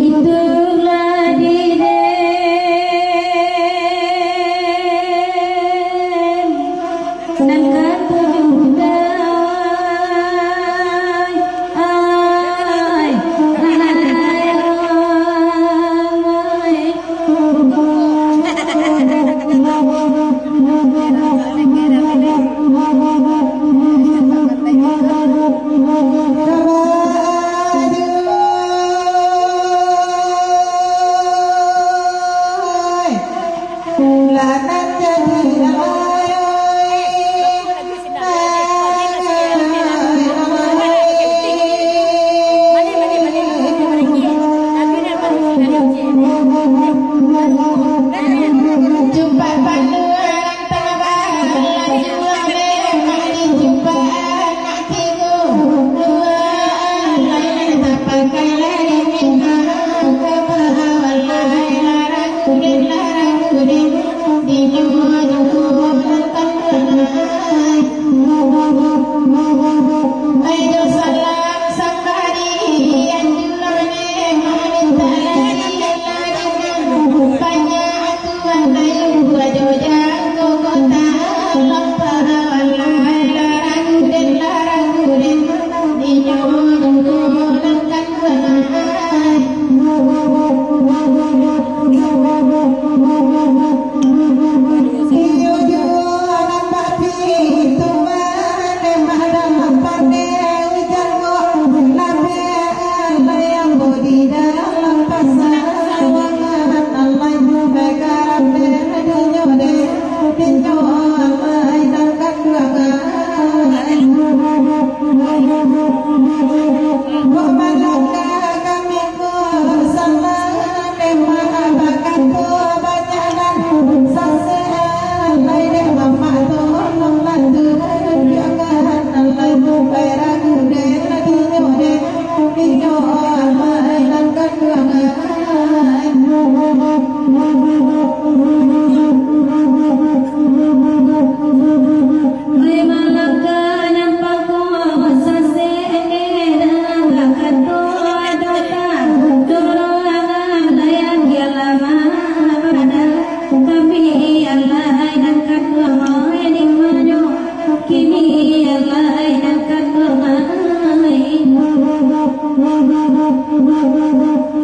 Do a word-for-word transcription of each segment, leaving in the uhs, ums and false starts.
Itulah di den nan katuju ai, ai, ai, ai.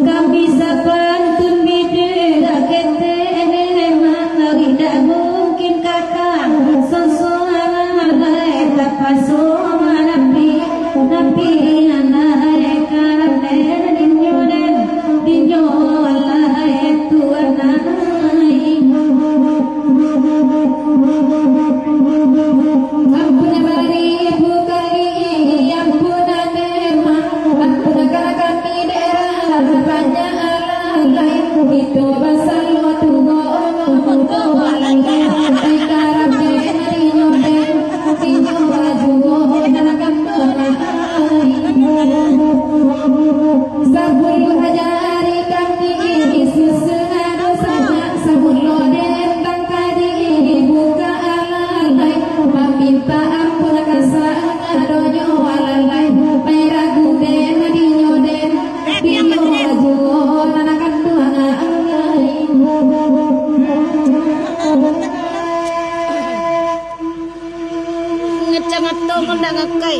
Kami sapantun bidek ketek, mari dak mungkin kakak, sasuara bae tapaso marapi, tapi anak karate dinyo den, dinyo alai tuan ai. Ampun bari bukari, ampun anemak, ampun kami daerah banyak alalai. Itu basalo tubo, ai karabe dinyo den, dinyo ajuo dan kami. Sabuluah jari kami susun ado sanak, sabulo den tangkadi buka alalai, maminta ampun ka sagadonyo alalai, pai ragu den dinyo den, dinyo ajuo nan kanduang ai. Ngecang atau kau ndak ngakai?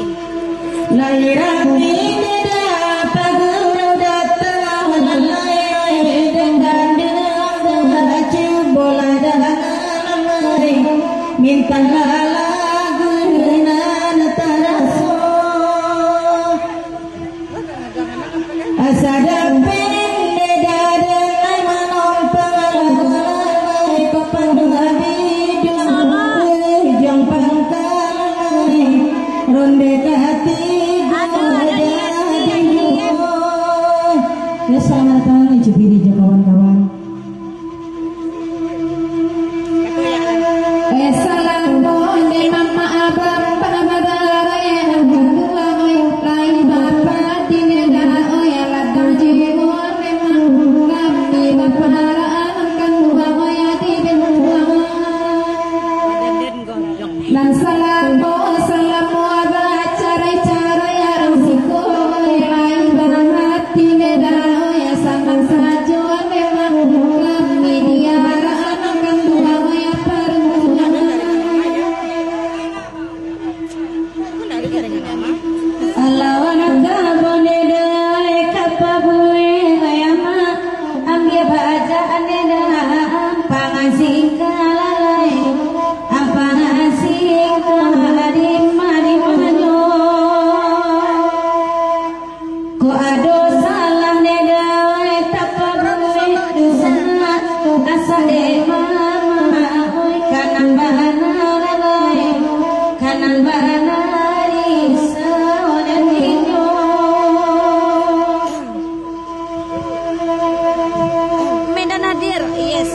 Lahir hati beda, paguru datang, lalai dengan dengan cubolah jangan mari, mintalah lagu nan taraso. Asa dapin dada dek lai manompang, lai papandu abih dulu, ujung pangkal lai ronde katigo jadi duo. Ya, selamat datang. Salamo bacarai-carai arang siko, lai bahati neda, sanang sajo memang kami diarak anak kanduang ya parungunan. Alawan kabon neda ka pabuek, ya mak, ambia bajaan neda, ampang asing ka lalai, ampang asing ka di ma-, di manyo. Kok ado salah neda, tapabuek dosa, asa dek mama, oi, kanan bana lalai, kanan bana risau dan inyo. Medan hadir, yes.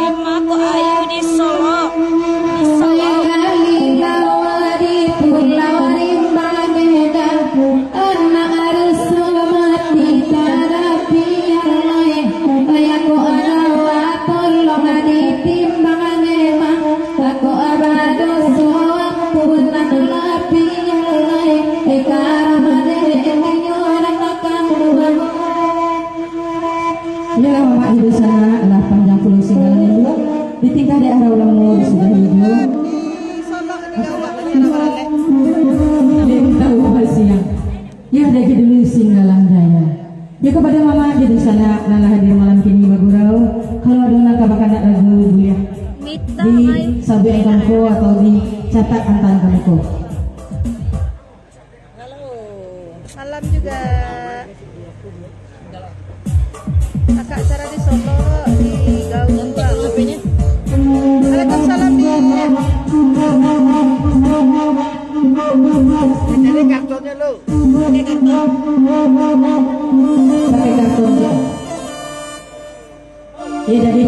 Emang kok ayu di Solok? Di Solok. Iyolah, mamak di sanak, lah panjang pulo singgalan indu, ditingkah dek arah ulamo sudah indu. Dek tahu basiang. Yo, dek dulu singgalan daya. Yo, kapado mamak di sanak nan lah hadir malam kini bagurau, kalau ado nan ka bakandak lagu, buliah disabuik ka muko atau dicatak antaan ka muko. Halo. Malam juga. Kakak Sarah di Solo, di Gaung Bang. Waalaikumsalam, Din. Cari kartonnya, lu. Pakai karton. Pakai karton, ya. Iya, jadi.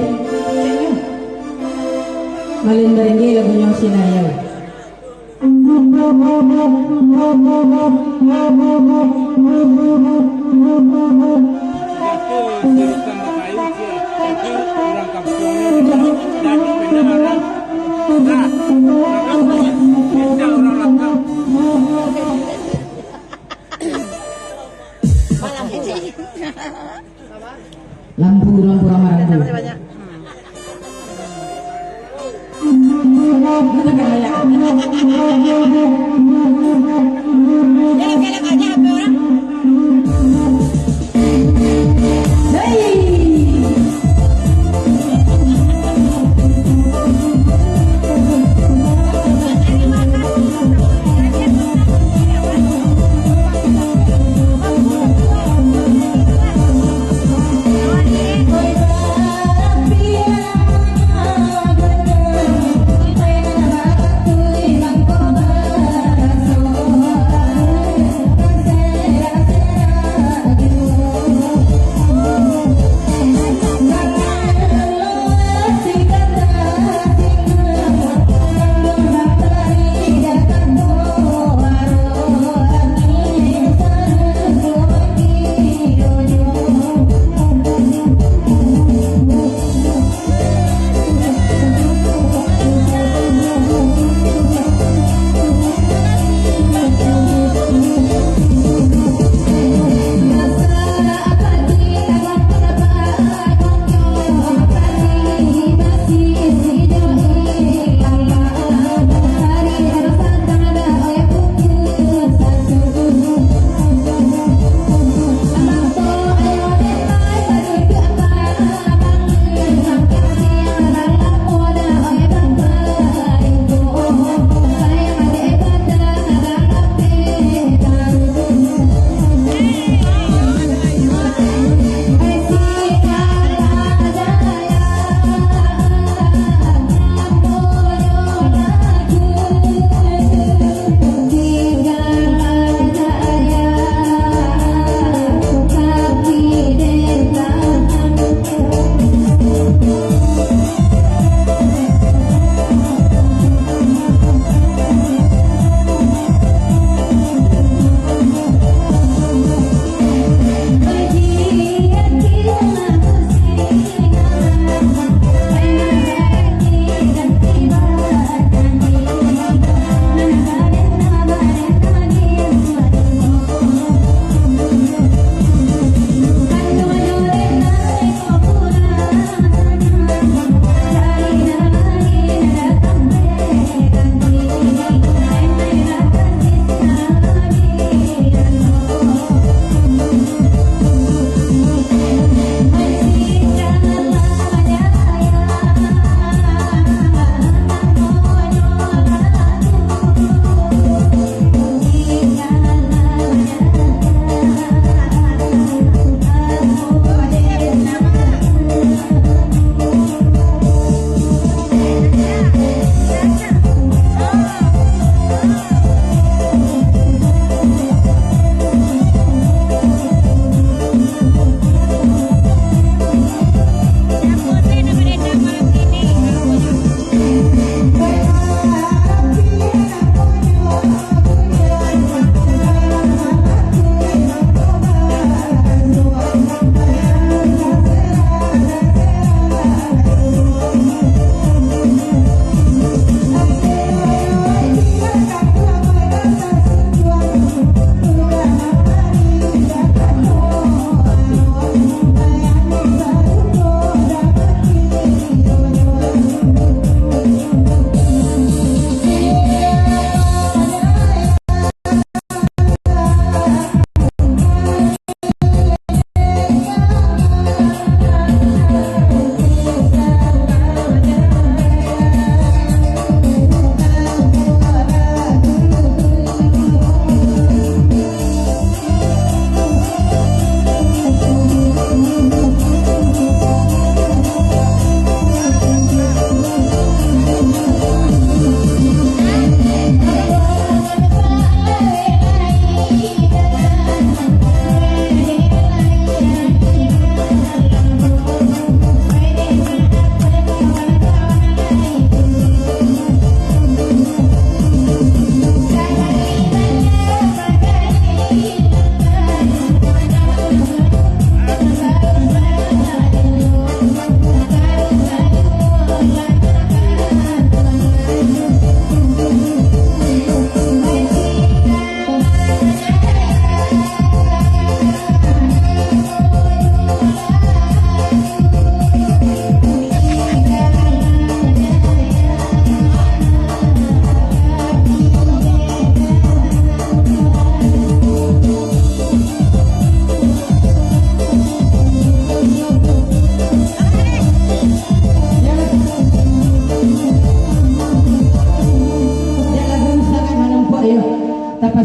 Malin Merenggeh lagunyo Sinayau. Lampu, lampu ramaran tu.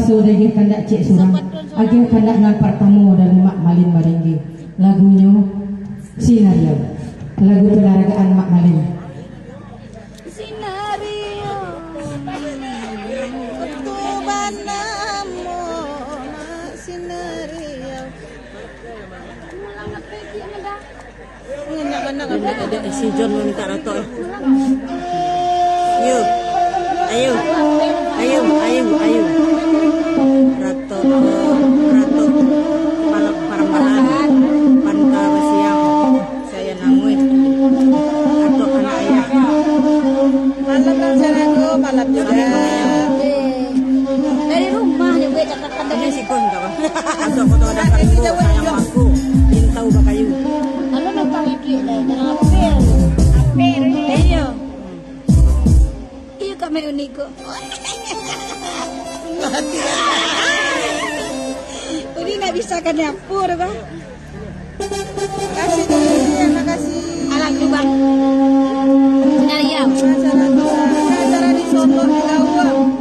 Dagih kandak ciek surang, agiah kandak nan partamo dari Mak Malin Maringgi. Lagunyo Sinariau, lagu panaragaan Mak Malin. Sinariau, tu banamo Mak Sinariau. Adik, adik, si John mamintak ratok, eh. Yo. Ayo. Ayo, ayo, ayo. Ratok, ratok. Palak paramahan. Panta basiang. Saya nangui. Ratok anak ayah. Malam, Bang Sarago, malam juga. Dari rumah juga cakap. Ini si Gun, kawan. Atau foto ada kalimbo, sayang aku. Bintau bakayu. Kalau nampak lagi, lah, jangan apel. Apel. Iya. Iya, Kak Mayuni ko. Ini nak bisa kan dapur, bah. Makasih, Din. Makasih. Alah, tu, Bang. Sinariau. Acara, acara di Solo, di Lawang.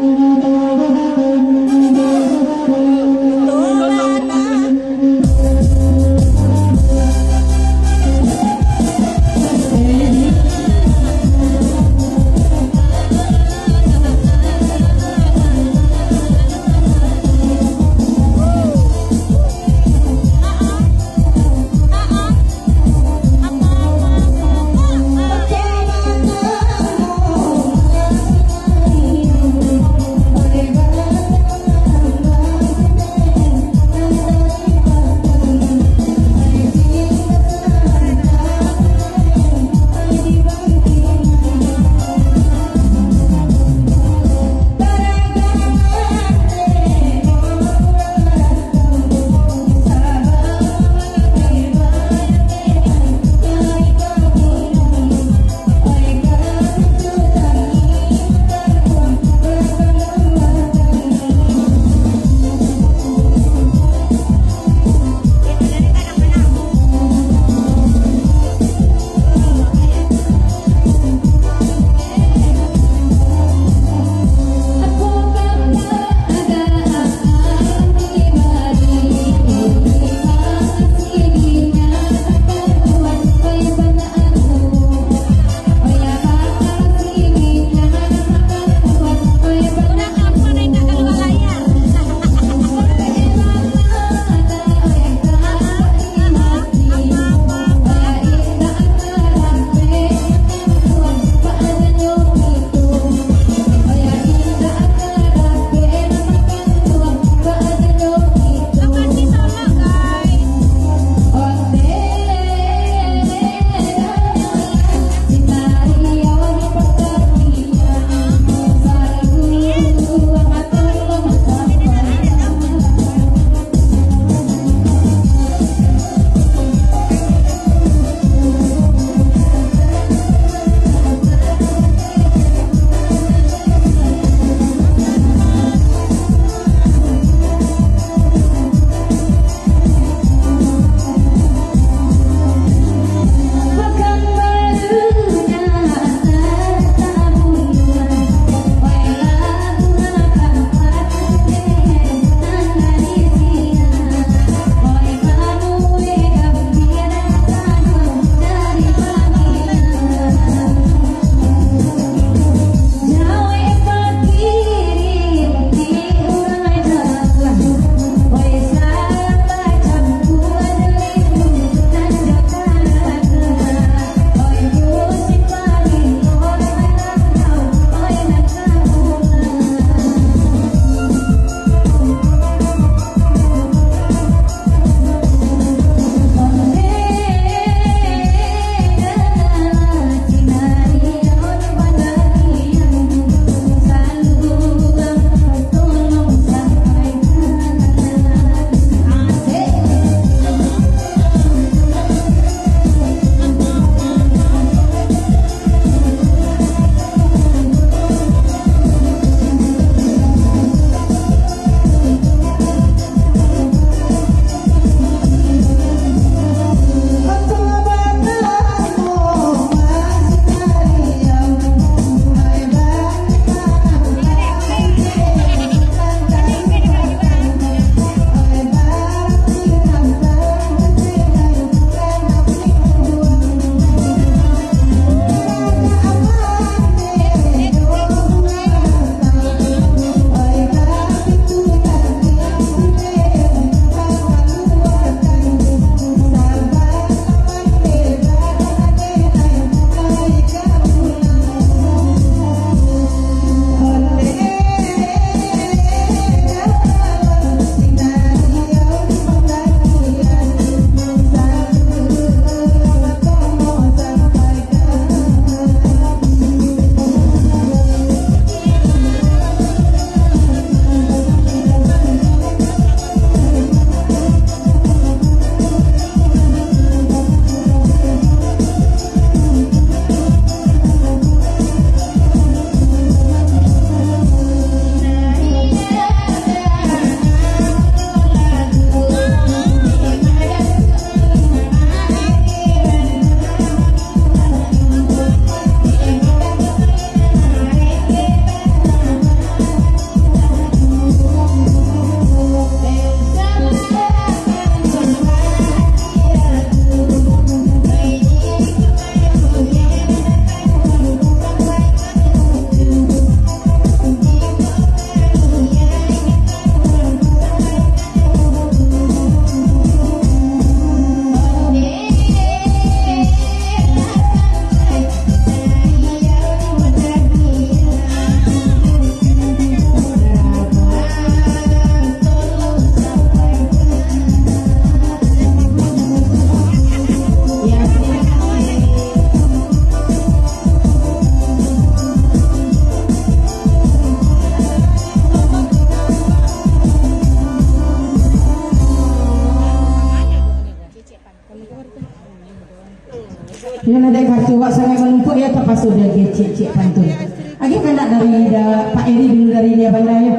Iyo lah, dek kartu wak sangaik manumpuak, iyo tapaso diagiah ciek-ciek pantun. Agiah kandak dari da-, Pak Eri dulu dari Nia Banda, yo.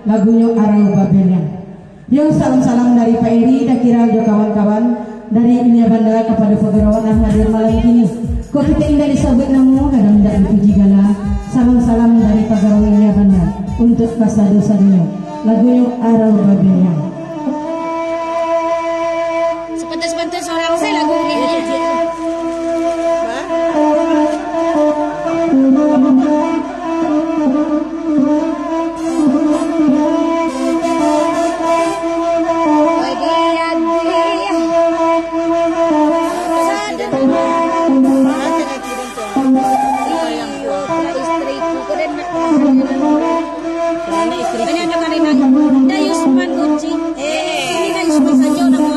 Lagunyo Arau Baberiang. Yo, salam-salam dari Pak Eri, Dakira, jo kawan-kawan dari Nia Banda kapado Pagarawan nan hadir malam kini. Kok kito indak disabuik namo, kadang indak dipuji gala. Salam-salam dari Pagarawan Nia Banda untuak kasado-sadonyo. Lagunyo Arau Baberiang. Sebentar-sebentar, sorang sajo lagu ni. Ini ada Karina. Indak Yusman Gucci. Eh, ini kan Yusman sajo namo.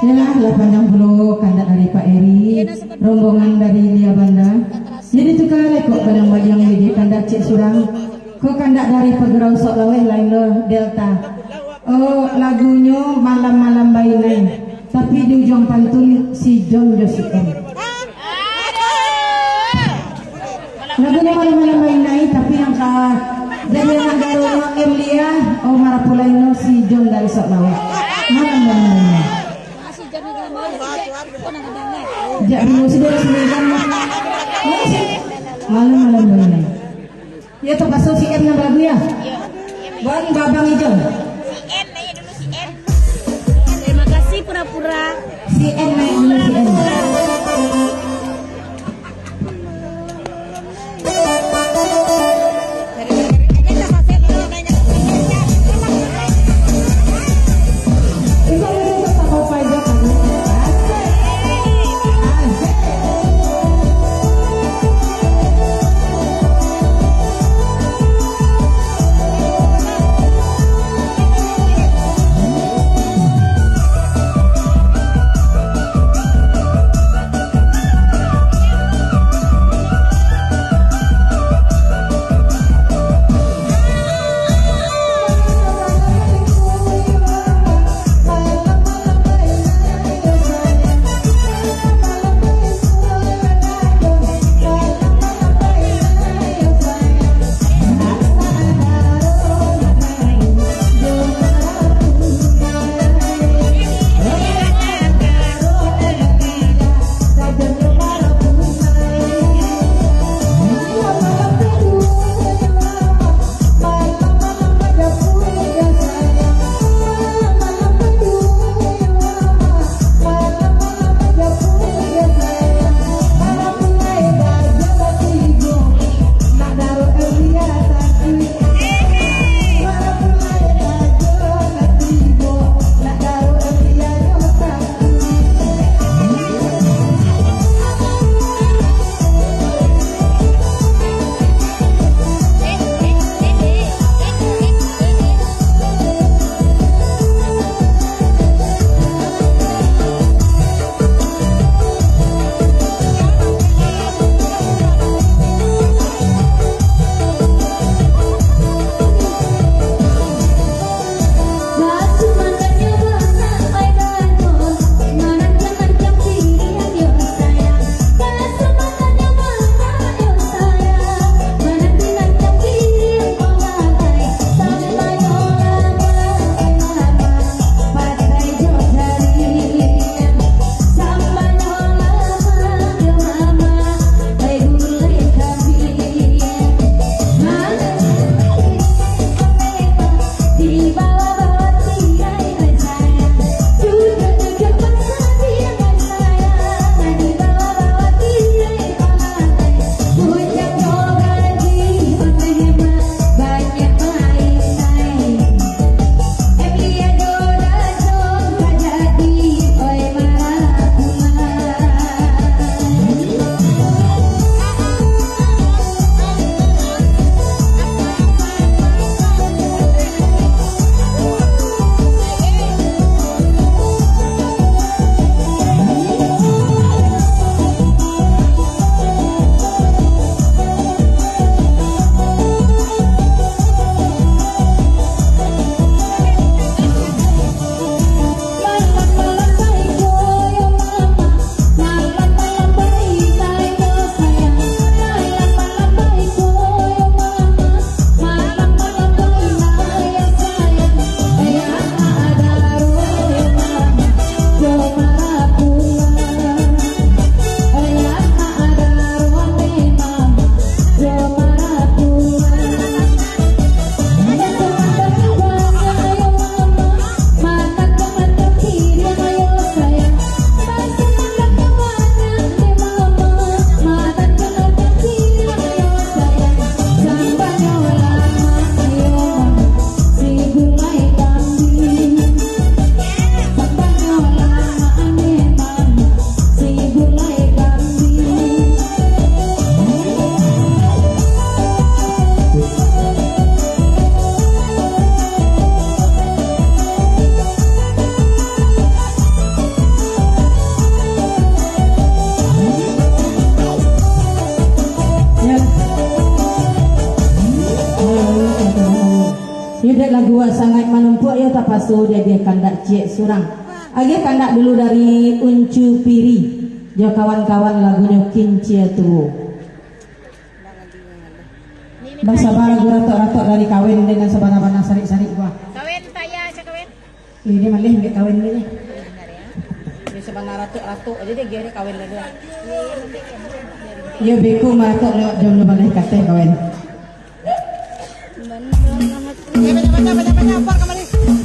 Yolah, lah panjang pulo kandak dari Pak Eri, rombongan dari Lia Banda. Jadi tukar lekok baliang-baliang jadi kandak cek surang. Ko kandak dari Pagarau Sok Laweh, lain lo Delta. Oh, lagunyo Malam-Malam Bainai. Tapi di ujuang pantun si John jo si M. Lagunyo Malam-Malam Bainai, tapi yang ka jadi anak garonyo M Lia, oh, marapulai no si John dari Sok Laweh. Malam-Malam Bainai. Jak dulu sudah sini kan. Malam-Malam Bainai. Ya, terpaksa si M nan balagu ya? Bang, Babang Ijo. Si M, nanya dulu si M. Terima kasih pura-pura. Si M, nanya dulu si M. Gua sangaik manumpuak, yo tapaso diagiah kandak ciek surang. Agiah kandak dulu dari Uncu Piri, jo kawan-kawan lagunyo Kincia Tuo. Basaba lagu ratok-ratok dari kawen dengan sabana-bana sarik-sarik gua. Kawen payah, sa kawen. Ini maleh ambiak kawen dulu ni. Ini sabana ratok-ratok aja dia, dia kawen dulu. Yo beko maratok lewat jam lima baleh kateh kawen.